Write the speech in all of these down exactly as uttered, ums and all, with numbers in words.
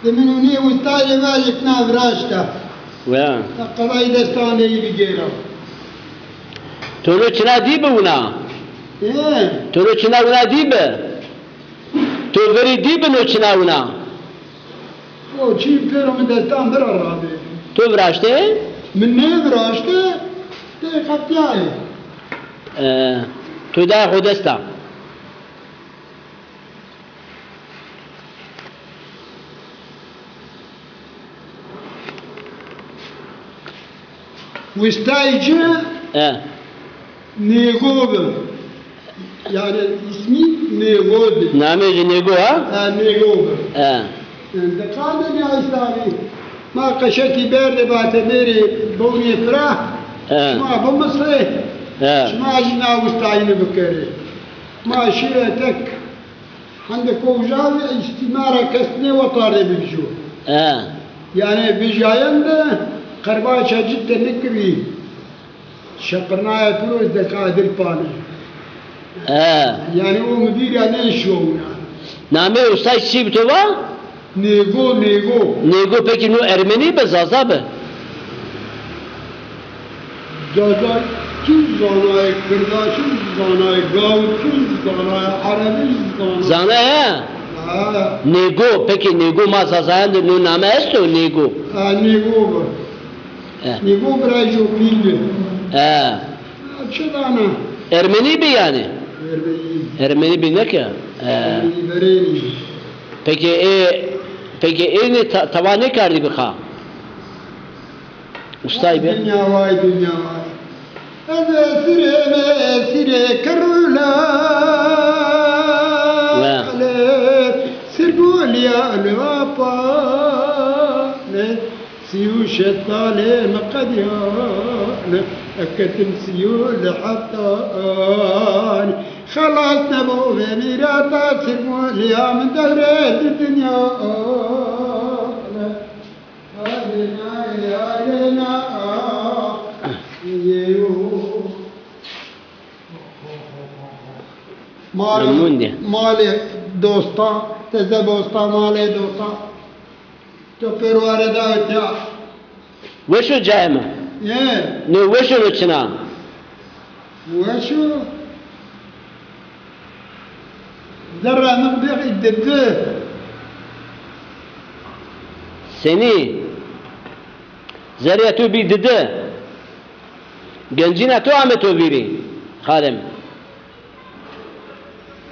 Ti min û nê wistayê vajê kina viraşta. Wea. Qedayê destan de yî bigêra. To no çina dî bi wina? Ê? To no çina wina dî bi? To verî dî bi no çina wina? O çî pêro mi destan vira rabê. To viraşte? Mi nêviraşte, tê qetiyayê. E, to dayê xo desta. Wistayê ci E. Nêgo bi. Yanî îsmî Nêgo bi. Namê ci Nêgo ha? Ha, Nêgo bi. E. Yanî de qandê nîya îslamî. Ma qeşekî berdê bate bêrê bonê fira. E. Şima bimisrê. E. Şima jî na wistayîne bikerê. Ma şîye tek. Hende ko uca îstîmara kes nêwetarê bivijo. E. Yanî vijayende qerbaça ci tenik bî. Şepirnaya piro ez de Qadir Panî. E. Yanî o mi vîr ra nêşiyo wina. Namê ustay çi bi to va? Nêgo, Nêgo. Nêgo pekî no ermenî bi, zaza bi? Zaza çi zanayê, kirdaşî zanayê, gawitî zanayê, erebî zanayê. Zanayê he? Ha. Nêgo, pekî nêgo ma zazayan de no name esto, nêgo? Ha, Nêgo bi. E. Nêgo birayê Jopîn bi. E. Ha, çi dana? Ermenî bi yanî? Ermenî. Ermenî bi ne ke? E. Ermenî verênî. Pekî ê, pekî ênê ta-, tawa nêkerdî bi qa? Ustay be. Dinya vay, dinya vay. Ez esirê, esirê kerrûla. Ya. Sirgulîya li apan. Sî û şeş salê mi qedîyan. Eketim sî û li heftan. Xelas nebo vê mîrata sirgulîya min dewrê di dinya. Memnun de. Malê dosta, teze bosta malê dosta. To pêro ware da tiya. Weş o cayê mi? Ye. No weş o, no çina? Weş o. Zerra min bî didi. Senî? Zerrê to bî didi. Gencîna to ame to vîrî, xalê mi?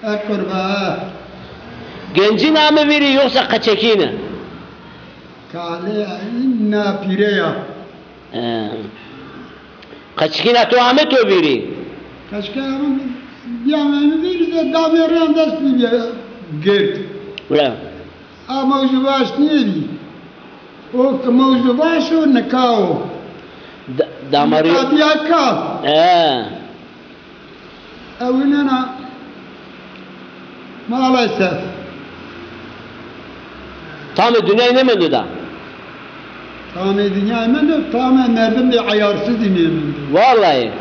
E qurba. Gencîn ame vîrî yoxsa qeçekîne? Kalê na pîre ya. E. Qeçikîna to ame to vîrî? Qeçikîna min bîyame mi vîrî de damê rê dest bî gird. Wira. A mewzu baş nêbî. O ki mewzu baş o nika o. Da-, damarî- Nika bîya kal. E. Ewinena maalesef. Tamê dinyayî nêmendo da. Tamê dinyayî mendo, tamê merdim de eyarsizî nêmendo. Vallahi.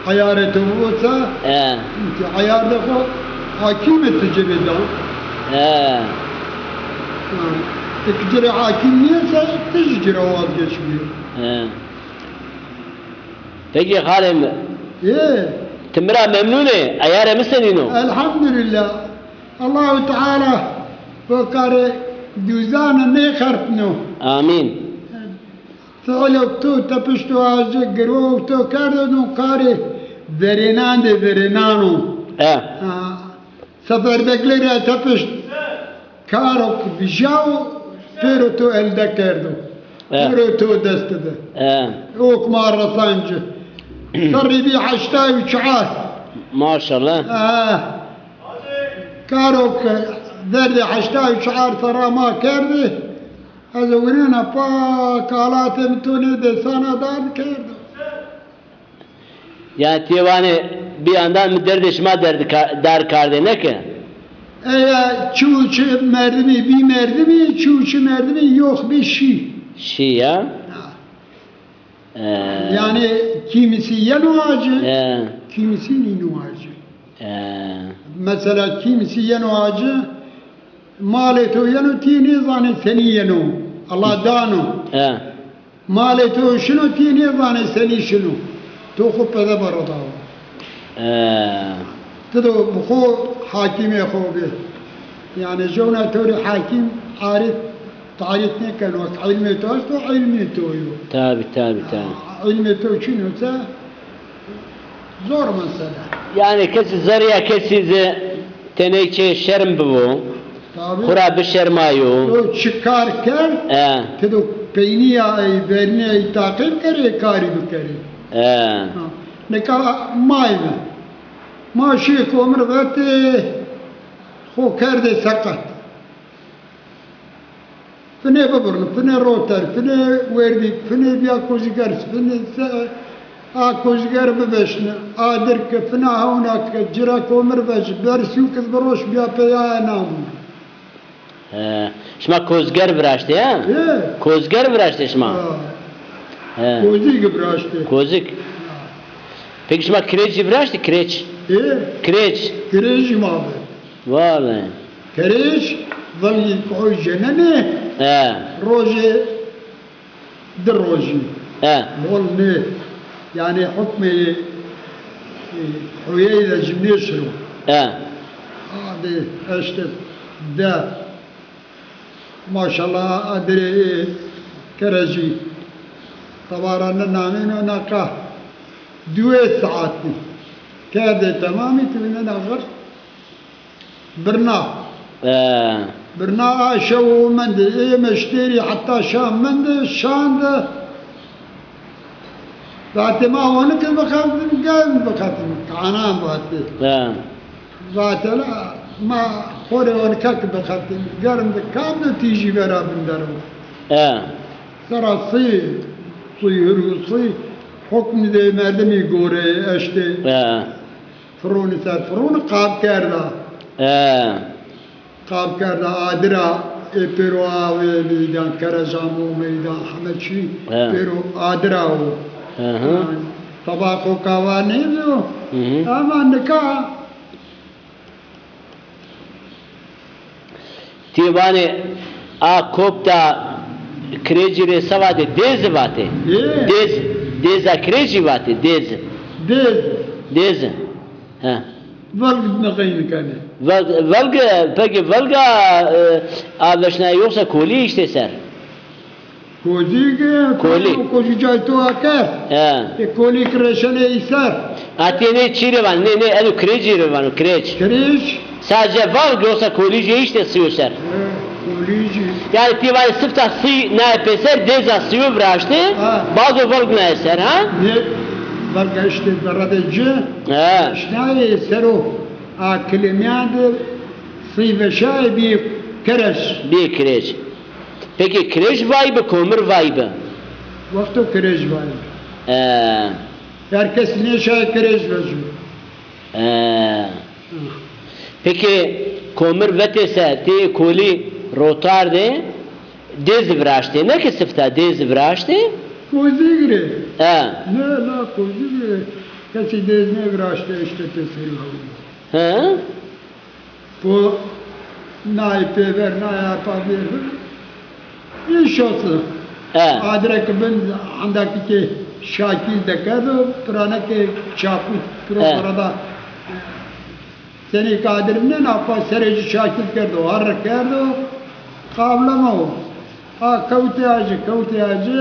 Eyarê to olsa, e, çünkü eyar de xo hakîmê ti ci rê da. E. Yanî, ti ki ci rê hakîm nîyese, ti jî ci ra vazgeçmîyo. E. Peki xalê mi? Ê. Ti mi ra memnun ê? Eyarê mi senîn o? Elhamdulillah. Allahu Teala o karê duzanî nêxertno. Amîn. Fiilok to tepişto aji, girok to kerdo, no karê verênan de verênan o. E. Ha. Seferbeklerî ra tepişt. Karo ki vijyawo, pêro to elde kerdo. E. Pêro to dest de. E. Ok ma resanci. Serrî bî heştay û çar. Maşallah. E. Karo ki derdê heştay û çar serra ma kerdî. Ez winena pa kalatê mi to nê desana dar kerdo. Yanî ti vanê bî andan mi derdê şima derd ka-, dar kardê, ne ke? Eya çi û çi merdimî, bî merdimî, çi û çi merdimî yox bî şî. Şî ya? Ha. E. Yanî kîmisî yeno acî, e, kîmisî nîno acî. E. Mesela kîmisî yeno acî, Malê to yeno, tî nêzanê senî yeno. Allah dano. He. Malê to şino, tî nêzanê senî şino. To xo pede bero dawa. He. Ti do bi xo hakîmê xo bê. Yanî jewna to rê hakîm arif tarîf nêkeno. Wek ilmê to esto, ilmê to yo. Tabî, tabî, tabî. Ilmê to çin o se zor mesele. Yanî kesî zerrîya kesî zî tenê çê şerm bibo. Tabî. Xwu ra bişermayo. To çi kar kerd, e, ti do peynîya ey, vernîya ey taqîb kerê, karî bikerê. E. Ha. Nika may mi. Ma şî komir vetê, xo kerdê seqet. Finê bibirno, finê roter, finê werdî, finê bîya kozîger, finê se-, a kozîger biveşne, a dir ke, fina hewna ke, ci ra komir vejî, ber sî û kiz biroş bîya peyaya namo. He. Şima kozger viraştê, ha? He. Kozger viraştê şima? Ha. He. Kozîg viraştê. Kozîg. Peki şima kirêcî viraştê, kirêç? He. Kirêç. Kirêcî ma bi. Vale. Kirêc, velgî koy cenenê, he, rojê di rojî. He. Bol nê. Yanî hukmê, e, huyeyî de jî nêşiro. He. Adê eşte de. Maşallah, adirê, e, kerejî. Tabara ne namêno, naqa. Duê saetî. Kerdê temamî, ti vînena xir. Birna. He. Birna a şew o mendê. Ê meştêrî heta şa mendê, şan de. Vatê ma onik bixebitîm, germ bixebitîm. Kanan vatê. He. Vatê la ma xorê onikek bixebitîm. Germ de kam de tîjî vera bindero. He. Sera sî, sî hurgu sî, hukmî de merdimî goreyê eştê. He. Fironî ser fironî qab kerda. He. Qab kerda adira, ê pêro avê meydan, kerejamo meydan, heme çî, he, pêro adira o. Hı hı. Yanî, taba xo kava nêbîyo. Hı hı. Ama nika Ti vanê a kopta kirêcî rê se vatê? Dêzi vatê. Ê. Dêz, dêza kirêcî vatê, dêz. Dêz. Dêzi. He. Velg nixeynî kenê. Velg, velg, peki velga, e, a veşnayê yoksa kolî îştê ser? Kozîg, e, kolî. Kozî cayê to aker. He. E, kolî ki reşenê î ser. A ti nê çî rê van, nê, nê, eno kirêcî rê vano, kirêc. Kirêc. Sadece valg yoksa kolî jî îşte sîyo ser. E, kolî jî. Yanî ti vanê sifta sî naye pêser, dêza sîyo viraştê, ha, bazo valg naye ser, ha? Nê, valg îşte berede ci. He. Îşte naye ser o, a kilemîyan de sî veşaye bî kirêc. Bî kirêc. Peki kirêc vay bi, komir vay bi? Wexto kirêc vay bi. Ee. Her kes nêşaye kirêc vejîyo. Ee. Hı. Peki komir vetê se, ti kolî rotar de dêzi viraştê, ne ki sifta dêzi viraştê? Kozîg rê. Ee. Ne la kozîg rê. Kesî dêz nêviraştê, îşte pêserî hewlî. He? Po nayê pêver, nayê arpa vêr. Îşosi. E. Adire ki bin, andaki ki şakîl de kerdo, pirane ki çapû, piro, e, arada. Senî ki adir nêna, pa serê ci şakîl kerdo, harre kerdo, qavleme o. A kewtê aci, kewtê aci,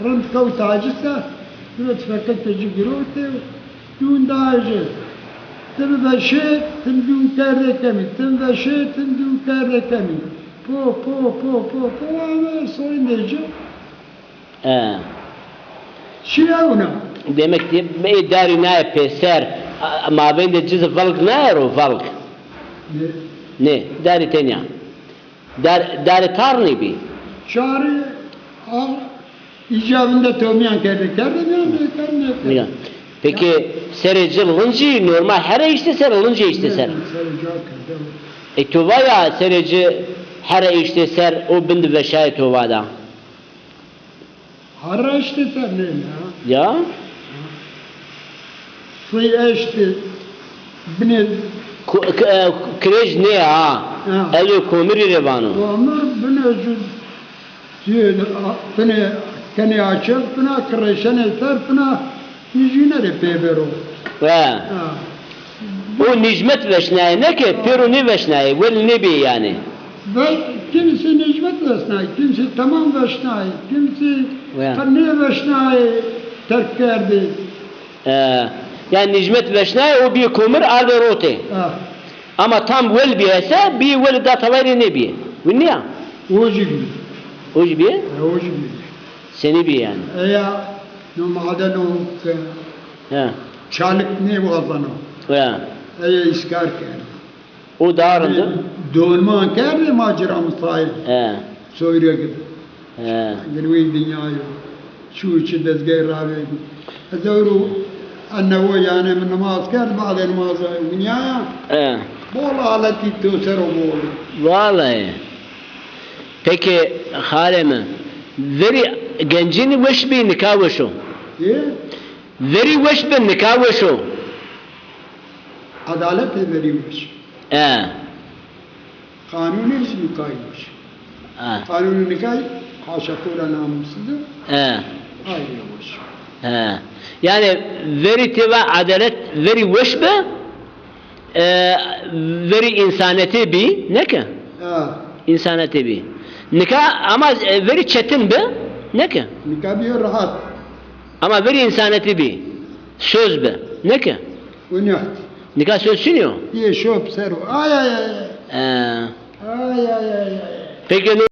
rind kewtê aci se, biro tifekekê ci girotê, dûn da aci. Tim veşê, tim dûn kerdê kemî, tim veşê, tim dûn kerdê kemî. Po, po, po, po, po, ame soyindê ci. E. Şî ewna. Demek ki ê darî naye pêser, a, mabeyndê ci zî velg naye ro, velg. Nê. Nê, darî tenya. Dar, darê tarnî bî? Çarî a îcabinde to mîyan kerdê, kerdê mîyan de, kerdê mîyan de. Mîyan. Peki serê ci lincî normal here îşte ser, lincî îşte ser? Serê ci kerde. E, to va ya serê ci here îşte ser, o bin di veşayê, to va da. Harre eştê ser nê ya. Ya? Sî eştê binê. Ku-, k-, e, kirêc nê ha. Ha. Elo komirî rê vano. Komir binê ju, ju, binê kenê açev, bina kirreşenê ser, bina hîjûne rê pêbero. Ha. Ha. O nîcmet veşnayê, ne ke pêro nêveşnayê, wel nêbîyê yanî. Ve kimsî nîcmet veşnayê, kimsî temam veşnayê, kimsî qe nêveşnayê terk kerdê. E, yanî nîcmet veşnayê, o bîyê komir ardê rotê. Ha. Ama tam wel bîye se, bîyê welê da taway rê nêbîyê. Winî ya? O jî bî. O jî bîye? E, o jî bî. Senî bîye yanî? Eya, no madeno ke çalik nêwazeno. He. Eye îskar kerdî. O daha rind o. Donman kerdî ma ci ra misayîl. He. Soyre gidi. He. Girwîn dinya yo. Çû çi dezgey ravêdî. Ez ewro ennewo yanê mi nimaz kerd, badê nimaza winîyaya. He. Bol aletî to ser o bol. Vallahi. Peki xalê mi, verî gencînî weş bî, nika weş o? Ê? Verî weş bi, nika weş o? Edaletê verî weş. E. Qanûnê zî nikayî weş. E. Qanûnê nikayî haşa to ra namusî de. E. Ayrı weş. E. Yanî verî têva edalet, verî weş bi, e, verî însanetê bî, ne ke? Ha. Însanetê bî. Nika ama, e, verî çetin bi, ne ke? Nika bîyo rahat. Ama verî însanetê bî. Söz bi, ne ke? Winî hat. Nika söz çinî yo? Yê şop ser o. Ay, ay, ay, ay. E. Ay, ay, ay, ay. Peki, no